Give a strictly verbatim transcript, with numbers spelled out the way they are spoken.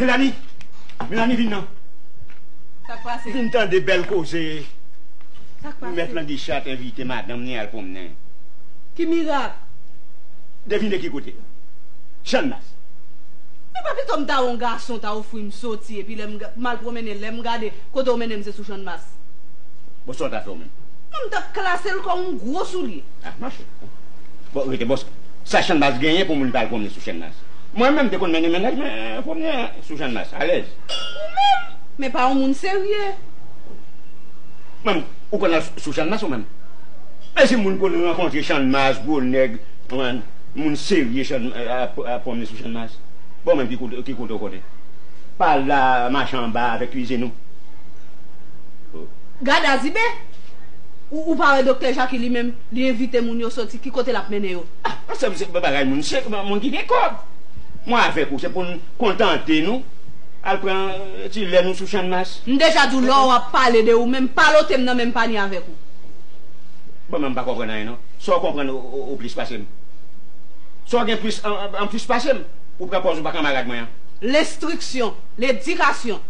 Melanie! Melanie, vin non. Sa k pase? Vin tande bèl koze. Sa k pase? Mèt Langichat envite madanm ni al pwomnen. Ki mirak? Devine ki kote. Channmas. Men pa pito m ta wè yon gason ta ofri m soti, epi lè m ga- m al pwomennen, lè m gade kote w mennen m se sou Channmas. Bon, sa w ta fè w menm? Mwen, m t ap klase l kòm yon gwo soulye. Ah, mache. Bon, rete, bòs. Sa Channmas genyen pou moun pa al pwomnen sou Channmas? Mwen menm, m te konn mennen mennaj mwen pwomnen sou Channmas, alèz. Ou menm? Men pa yon moun serye. Menm, ou konn al sou Channmas ou menm? Men si moun konn rankontre Channmas, gwo nèg, moun serye, Channmas, ap, ap pwomnen sou Channmas. Bon, menm ki kote, ki kote w konnen? Pa la mache anba avèk kwizin ou. Gade Azibe! Ou, ou pa wè Doktè Jackie li menm, li envite moun yo soti, ki kote l ap mennen yo? Ah, se, se bagay moun, se moun ki gen kòb. Mwen avèk ou, se pou n kontante nou. Al pran, eh, ti lè nou sou Channmas. M deja di w, lè w ap pale de ou menm, palote m nan menm panye avèk ou. Bon, men m pa konprann anyen, non. Sa w konprann ou, ou, ou plis pase m? Sa w gen plis, an, an, an plis pase m? Ou pran pòz ou pa kanmarad mwen an? Lenstriksyon, ledikasyon.